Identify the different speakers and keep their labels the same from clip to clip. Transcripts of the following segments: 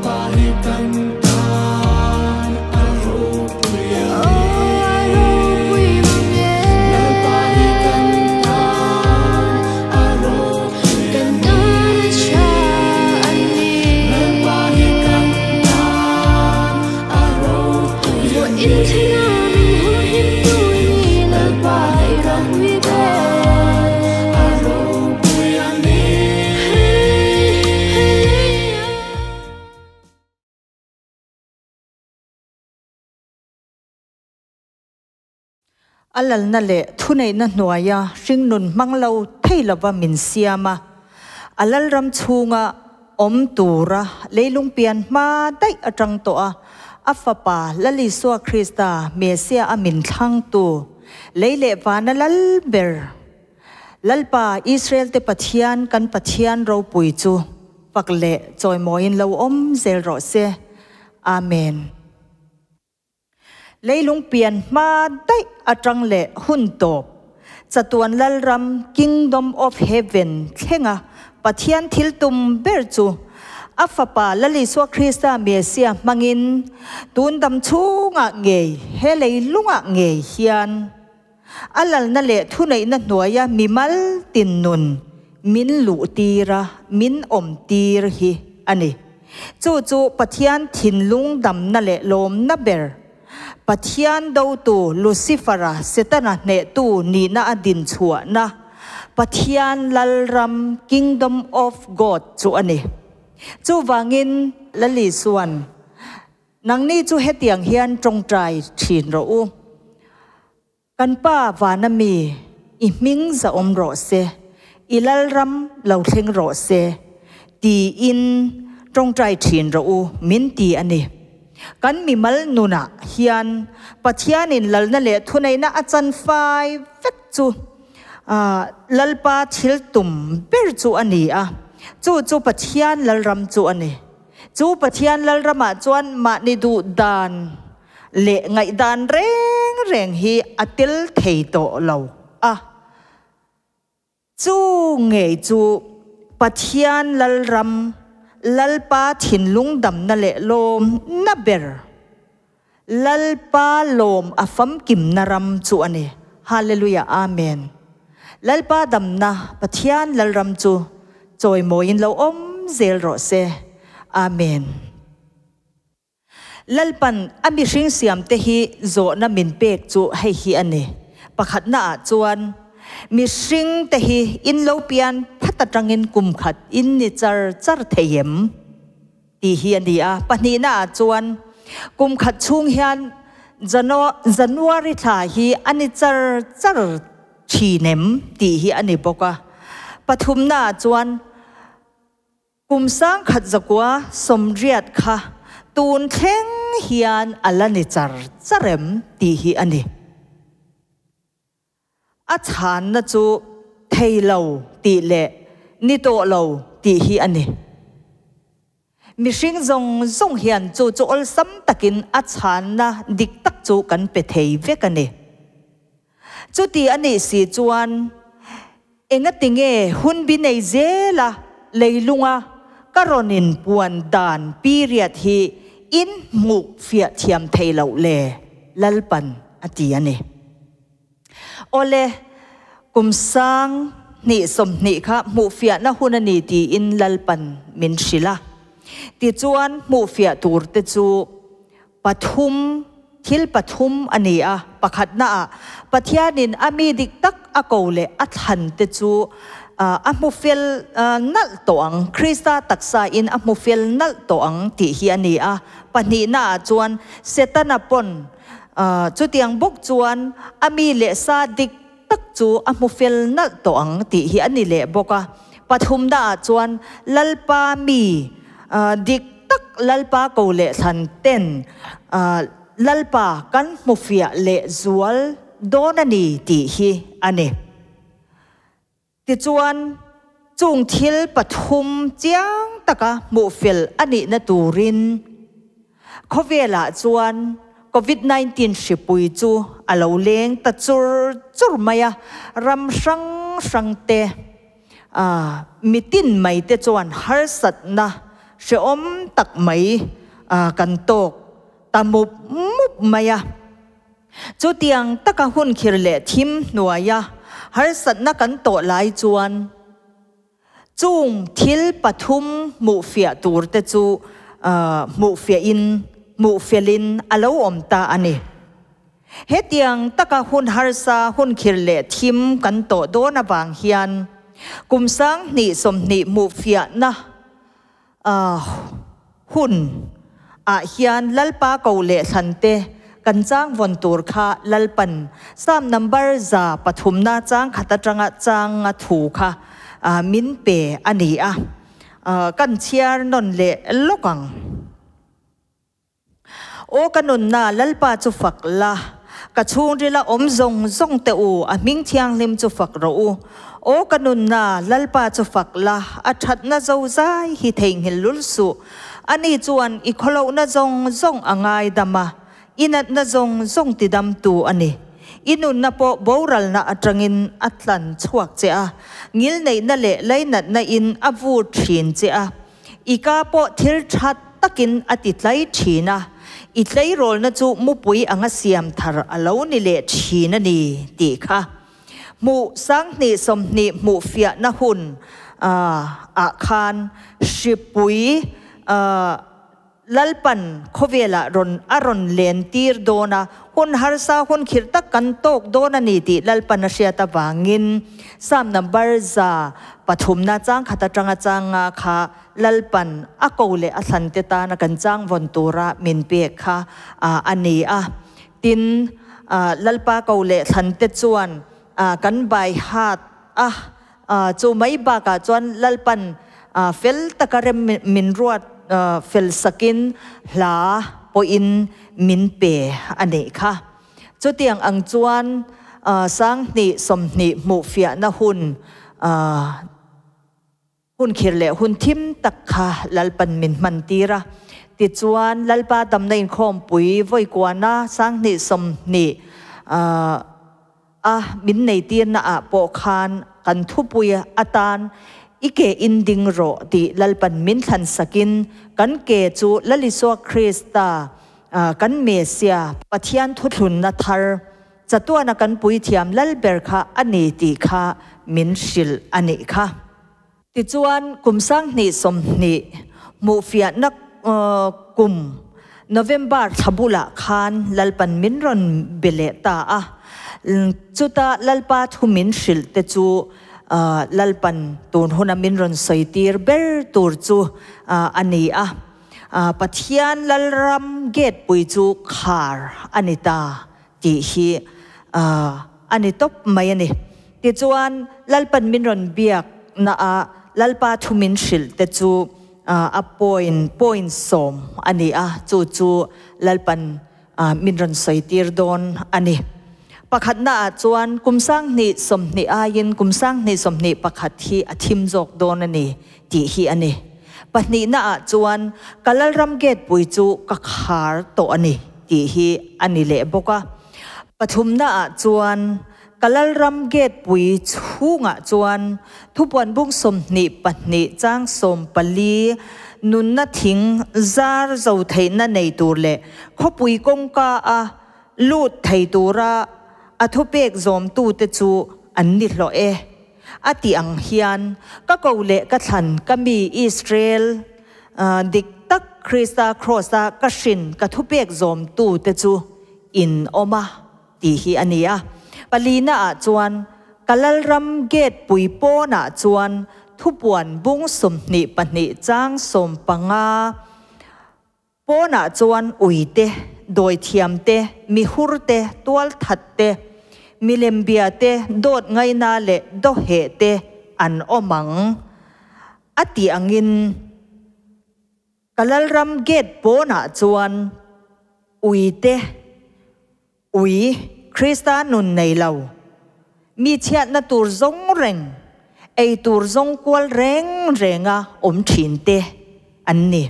Speaker 1: Lalpa hi kan tan a ropui a ni. Lalpa hi kan tan a ropui a ni. Lalpa hi kan tan a ropui a ni. Lalpa hi kan tan a ropui a ni.
Speaker 2: A lalna leh thuneihna hnuaia hringnun hmang lo thei lova min siam a, a lalram chhunga awm tura leilung pian hma daih atang tawh a, a Fapa Lal Isua Krista Messiah a min thlangtu, lei leh vana lal ber Lalpa Israel-te Pathian kan Pathian ropui chu fak leh chawimawiin lo awm zel rawh se. Amen. Leilung pian hma daih atang leh hun tawp, chatuan Lalram, Kingdom of Heaven, thlenga Pathian thil tum ber chu a Fapa Lal Isua Krista Messiah hmangin tun dam chhungah ngei he leilungah ngei hian a lalna leh thuneihna hnuaia mimal tin nun min luhtir a, min awmtir hi a ni. Chu chu Pathian thinlung damna leh lawmna ber, Pathian dotu Lucifera, Setana hnehtu nihna a dinchhuahna, Pathian Lalram, Kingdom of God, chu a ni. Chuvangin Lal Isuan, Nangni chu hetiang hian tawngtai thin rawh u. Kan Pa vana mi, i hming zahawm rawh se, i Lalram lo thleng rawh se, tiin tawngtai thin rawh u, min ti a ni. Kan mimal nunah hian Pathianin lalna leh thuneihna a chan fai vek chu Lalpa thil tum ber chu a ni a, chu chu Pathian Lalram chu a ni. Chu Pathian Lalramah chuan mahni duh dan leh ngaihdan reng reng hi a tel thei tawh lo a. Chu ngei chu Pathian Lalram, Lalpa thinlung damna leh lawmna ber, Lalpa lawm a famkimna ram chu a ni. Hallelujah Amen. Lalpa damna Pathian Lalram chu chawimawiin lo awm zel rawh se. Amen. Lalpan a mihring siamte hi zawhna min pek chu hei hi a ni. Pakhatna ah chuan, mihring te hi in lo pian phat atangin kum khat in ni char char thei em? Tih hi a ni a. Pahnihna ah chuan, kum khat chhung hian January thla hi a ni char char thin em? Tih hi a ni bawk a. Pathumna ah chuan, Kum sangkhat zakua sawmriat kha tun thleng hian a la ni char char em tih hi a ni. A chhanna chu thei lo tih leh ni tawh lo tih hi a ni. Mihring zawng zawng hian chu chu awlsam takin a chhanna dik tak chu kan pe thei vek a ni. Chuti a nih si chuan Engati nge hun bi nei zela leilunga ka rawn in puan dan period hi in hmuh fiah thiam thei loh le? Lalpan a ti a ni. Awle, kum sang hnih 20 kha hmuh fiahna hun a ni tiin Lalpan min hrilh a. Tichuan hmuh fiah tur te chu Pathum, thil pathum a ni a. Pakhatnaah, Pathianin a mi dik tak a ko leh a thlan te chu a hmu fel nalh tawh ang, Krista taksain a hmu fel nalh tawh ang tih hi a ni a. Pahnihnaah chuan, Setana pawn chutiang bawk chuan a mi leh sa dik tak chu a hmu fel nalh tawh ang tih hi a ni leh bawk a. Pathumnaah chuan Lalpa mi dik tak Lalpa ko leh thlan ten Lalpa kan hmu fiah leh zual dawn a ni tih hi a ni. Tichuan, chung thil pathum chiang taka hmuh fel a nihna turin khawvelah chuan Covid 19 hripui chu a lo leng ta chur chur mai a, ram hrang hrang te mitin mai te chuan harsatna hrehawm tak mai kan tawk ta mup mup mai a. Chutiang taka hun khir leh thim hnuaia harsatna kan tawh lai chuan chung thil pathum hmuhfiah tur te chu hmuhfiahin hmuhfelin a lo awm ta a ni. Hetiang taka hun harsa hun khir leh thim kan tawh dawn avang hian kum 2020 hmuhfiahna hun ah hian Lalpa ko leh thlan te kan chang vawn tur kha Lalpan Psalm number 103 na chang khat atanga chang nga thu kha min pe a ni a. Kan chhiar nawn leh lawk ang. Aw ka nunna Lalpa chu fak la, ka chhungrila awm zawng zawng teh u, a hming thianghlim chu fak rawh u. Aw ka nunna Lalpa chu fak la, a thatna zozai hi theihnghilh lul suh. Ani chuan i khawlohna zawng zawng a ngaidam a, i natna zawng zawng tidamtu a ni. I nunna pawh boralna atangin a tlan chhuak che a, ngilneihna leh lainatna in a vur thin che a. I ka pawh thil tha takin a ti tlai thin a, i tleirawlna chu mupui anga siam thar a lo ni leh thin a ni tih kha hmuh 2020 hmuh fiahna hun ah khan hripui Lalpan khawvelah rawn a rawn len tir dawn a, hun harsa hun khirh tak kan tawk dawn a ni tih Lalpan a hriat avangin Psalm number 103na chang khat atanga chang nga kha Lalpan a ko leh a thlan te tana kan chang vawn tura min pek kha a ni a. Tin, Lalpa ko leh thlan te chuan kan bai hat a, Chu mai bakah chuan Lalpan fel taka rem min ruat fel sakin hla pawhin min pe a nih kha. Chutiang ang chuan 2020 hmuhfiahna hun hun khir leh hun thim tak kha Lalpan min hman tir a. Tichuan Lalpa damna inkhawmpui vawikuana 2020 A min neitirna ah pawh khan kan thupui atan i ke in ding rawh tih Lalpan min thlan sakin kan ke chu Lal Isua Krista kan Mesia Pathian thuthlunna thar chatuana kan puithiam Lalber kha a ni tih kha min hrilh a nih kha. Tichuan, kum 2020 hmuhfiahna kum November thla bulah khan Lalpan min rawn be leh ta a. Chuta Lalpa thu min hrilh te chu Lalpan tun huna min rawn sawi tir ber tur chu a ni a. Pathian Lalram gate pui chu khar a ni ta tih hi a ni tawp mai a ni. Tichuan, Lalpan min rawn biak na a Lalpa thu min hrilh te chu a point point sawm a ni a, chu chu Lalpan min rawn sawi tir dawn a ni. Pakhatna ah chuan kum 2020 aiin kum 2021 hi a thim zawk dawn a ni tih hi a ni. Pahnihna ah chuan ka Lalram gate pui chu ka khar tawh a ni tih hi a ni leh bawk a. Pathumna ah chuan ka Lalram gate pui chhungah chuan thupuan bung 22 chang 14 nunna thing zar zo theihna nei tur leh khawpui kawngka a lut thei tura a thupek zawmtute chu an ni hlawh e. A tih ang hian ka ko leh ka thlan ka mi Israel dik tak Krista Kross a ka hrin ka thupek zawmtute chu in awm a tih hi a ni a. Palina ah chuan ka Lalram gate pui pawnah chuan thupuan bung 22 chang 15 Pawnah chuan ui te, dawithiam te, mihur te, tualthat te, milembia te, dawt ngaina leh dawheh te an awm ang. A tih angin ka Lalram gate pawnah chuan ui te, Ui, Krista nun nei lo. Mi chhiatna tur zawng reng, ei tur zawng kual reng renga awm thin te an ni.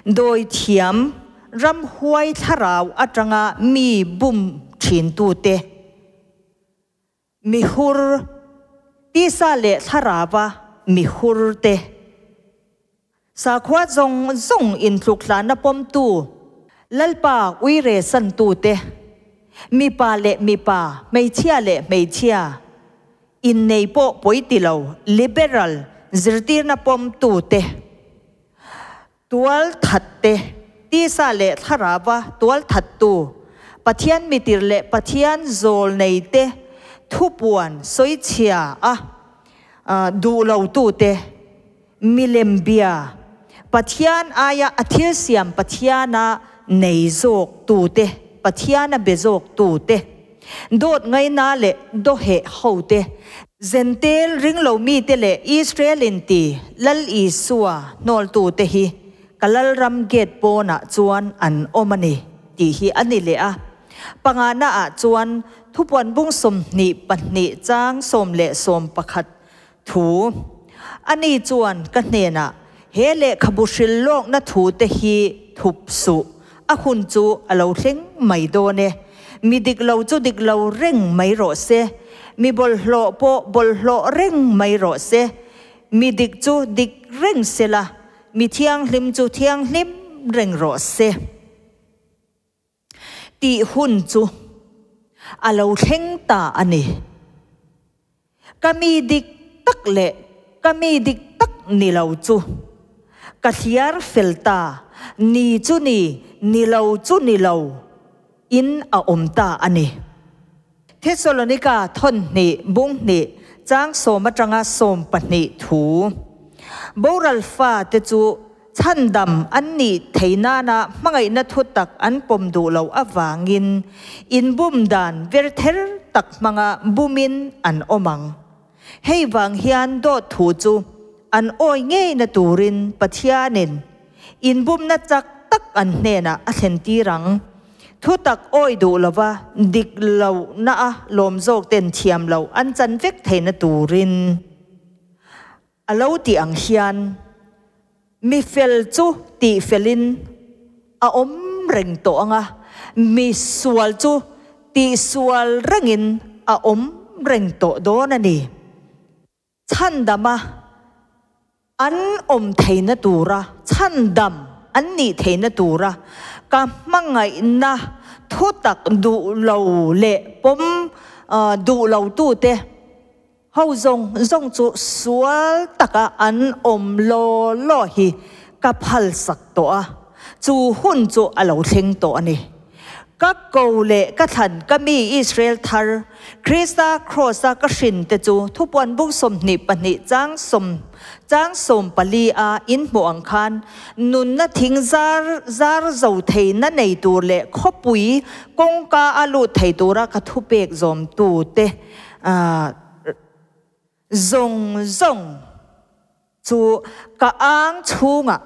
Speaker 2: Dawi thiam, ramhuai thlarau atanga mi bum thintute. Mihur, tisa leh thlarauva mihur te. Sakhua zawng zawng intlukhlana pawmtu, Lalpa uire santute, mipa leh mipa, hmeichhia leh hmeichhia innei pawh pawi ti lo, liberal zirtirna pawmtute, tual thatte, tisa leh thlarauva tual thattu, Pathian mitir leh Pathian zawlneite thupuan sawichhia a duh lotute, Milem bia, Pathian aia a thil siam Pathiana nei zawk tute, Pathiana be zawk tute, dawt ngaina leh dawheh hote, Zentel ringlo mite leh Israel inti Lal Isua hnawltute hi ka Lalram gate pawnah chuan an awm a ni tih hi a ni leh a. Pangana ah chuan thupuan bung 22 chang 11 Thu. Ani chuan ka hnenah, He lehkhabu hrilh lawkna thute hi thup suh, a hun chu a lo thleng mai dawn e. Mi dik lo chu dik lo reng mai rawh se, mi bawlhhlawh pawh bawlhhlawh reng mai rawh se, mi dik chu dik reng sela, mi thianghlim chu thianghlim reng rawh se. Tih hun chu a lo thleng ta a ni. Ka mi dik tak leh ka mi dik tak ni lo chu ka thliar fel ta, ni chu ni, ni lo chu ni lo in a awm ta a ni. Thesalonika thawn hnih bung hnih chang sawm atanga 12 thu. Boral fate chu chhandam an nih thei nana hmangaihna thu tak an pawm duh loh avangin inbum dan ver ther tak hmanga bumin an awm ang. Hei vang hian dawt thu chu an awi ngeina turin Pathianin inbumna chak tak an hnenah a thlen tir ang. Thu tak awi duh lova dik lohna a lawm zawk ten thiam loh an chan vek theihna turin a lo tih ang hian mi fel chu tih felin a awm reng tawh ang a, mi sual chu tih sual rengin a awm reng tawh dawn a ni. Chhandama an awm theihna tura, chhandam an nih theihna tura ka hmangaihna thutak duh lo leh pawm duh lo tute ho zawng zawng chu sual taka an awm law law hi ka phalsak tawh a, chu hun chu a lo thleng tawh a ni. Ka ko leh ka thlan ka mi Israel thar, Krista Kraws-a ka hrin te chu thupuan bung 22 chang sawm chang 14 a in hmuh ang khan nunna thing zar zar zo theihna nei tur leh khawpui kawngka a lut thei tura ka thupek zawmtu te zawng zawng chu ka ang chhungah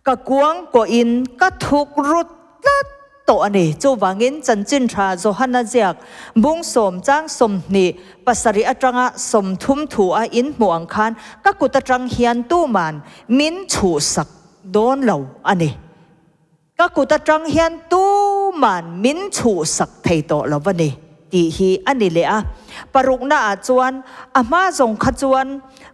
Speaker 2: ka kuang pawhin ka thuk rut tlat tawh a ni. Chuvangin chanchin tha Johana ziak bung sawm chang 27 atanga 30 thu a in hmuh ang khan ka kut atang hian tuman min chhuhsak dawn lo a ni. Ka kut atang hian tuman min chhuhsak thei tawh lo a ni tih hi a ni leh a. Parukna ah chuan a hma zawng kha chuan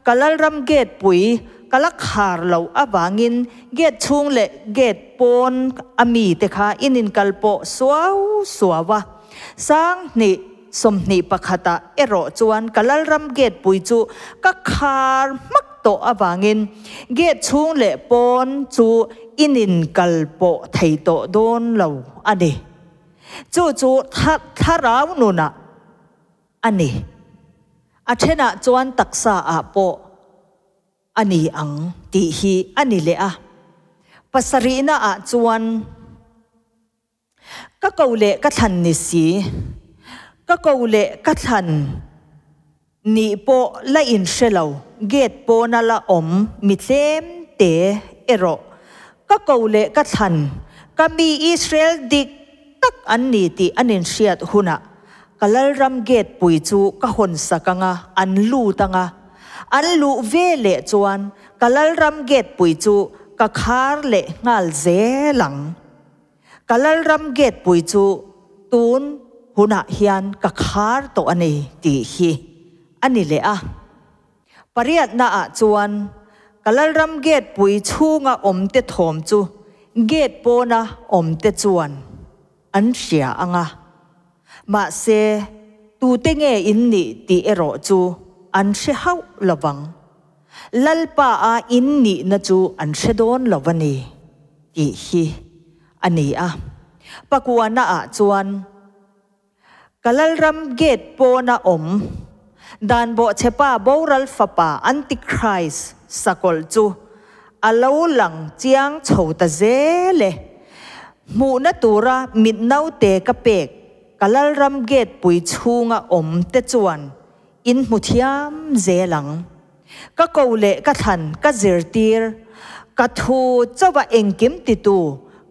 Speaker 2: ka Lalram gate pui ka la khar loh avangin gate chhung leh gate pawn a mi te kha in inkal pawh suau suau a. Sang hnih 21 ah erawh chuan ka Lalram gate pui chu ka khar hmak tawh avangin gate chhung leh pawn chu in inkal pawh thei tawh dawn lo a ni. Chu chu thlarau nunah a ni. A thenah chuan taksa ah pawh a ni ang tih hi a ni leh a. Pasarihna ah chuan ka ko leh ka thlan ni si, ka ko leh ka thlan nih pawh la in hre lo, gate pawna la awm mi tlem te erawh ka ko leh ka thlan ka mi Israel dik tak an ni tih an inhriat hunah ka Lalram gate pui chu ka hawn sak anga an lut anga an luh ve leh chuan ka Lalram gate pui chu ka khar leh nghal zel ang. Ka Lalram gate pui chu tun hunah hian ka khar tawh a ni tih hi a ni leh a. Pariatna ah chuan. Ka lalram gate pui chhunga awmte thawm chu gate pawna awmte chuan an hria ang a, mahse tute nge in nih tih erawh chu an hre hauh lo vang. Lalpa a in nihna chu an hre dawn lo a ni tih hi a ni a. Pakuana ah chuan. Ka lalram gate pawna awm dan bawhchhepa boral fapa Antichrist sakawlh chu a lo lang chiang chho ta zel e. Hmuhna tura mit naute ka pek ka lalram gate pui chhunga awm te chuan in hmu thiam zel ang. Ka ko leh ka thlan ka zirtir, ka thu chauha engkim titu,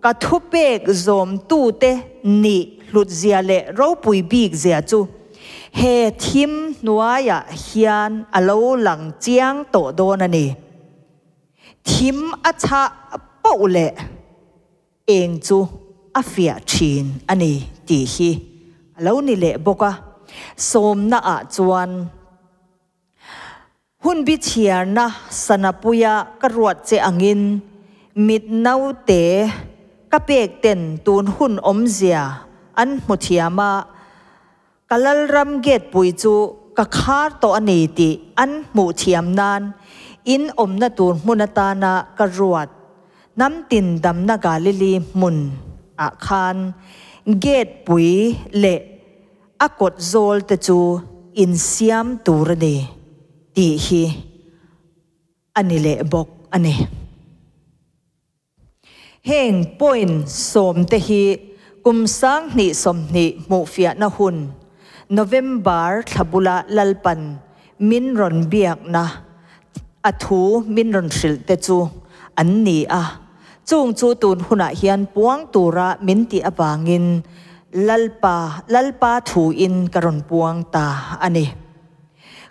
Speaker 2: ka thupek zawmtute nih hlutzia leh ropui bik zia chu he thim hnuaiah hian a lo lang chiang tawh dawn a ni. Thim a chhah poh leh eng chu a fiah thin a ni tih hi a lo ni leh bawk a, sawmnaah chuan. Hun bi chhiarna sanapuia ka ruat che angin mit naute ka pek ten tun hun awmzia an hmu thiam a, ka lalram gate pui chu ka khar tawh a ni tih an hmuh thiam nan in awmna tur hmun atana ka ruat hnam tin damna Galili hmun ah khan gate pui leh A kawt zawl te chu insiam tur a ni tih hi a ni leh bawk a ni. Heng point sawmte hi kum 2020 hmuhfiahna hun November thla bula Lalpan min rawn biakna a thu min rawn hrilh te chu an ni a, chung chu tun hunah hian puang tura min tih avangin Lalpa, Lalpa thuin ka rawn puang ta a ni.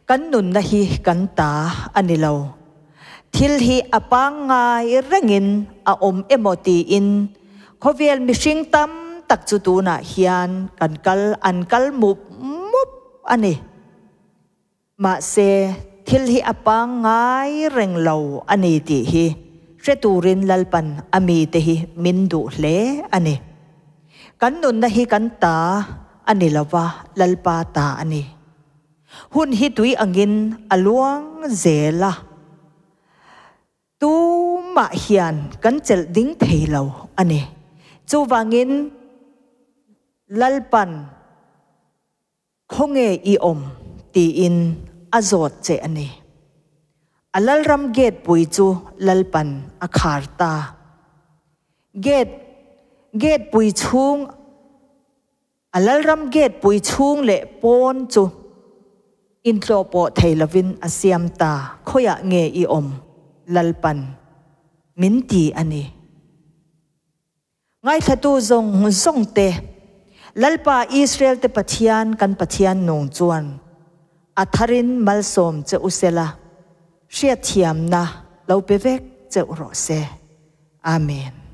Speaker 2: Kan nunna hi kan ta a ni lo. Thil hi a pangngai rengin a awm emaw tiin khawvel mihring tam tak chu tunah hian kan kal an kal mup mup a ni. Mahse, thil hi a pangngai reng lo a ni tih hi hre turin Lalpan a mite hi min duh hle a ni. Kan nunna hi kan ta a ni lo va, Lalpa ta a ni. Hun hi tui angin a luang zel a. Tumah hian kan chelh ding thei lo a ni. Chuvangin Lalpan. Khawnge i awm? tiin a zawt che a ni. A lalram gate pui chu Lalpan a khar ta. Gate, gate pui chhung, a lalram gate pui chhung leh pawn chu intlawhpawh thei lovin a siam ta. Khawiah nge i awm? Lalpan min ti a ni. Ngaithlatu zawng zawng te, Lalpa Israel te Pathian kan Pathian nung chuan a tharin malsawm che u sela, hriatthiamna lo pe vek che u rawh se. Amen.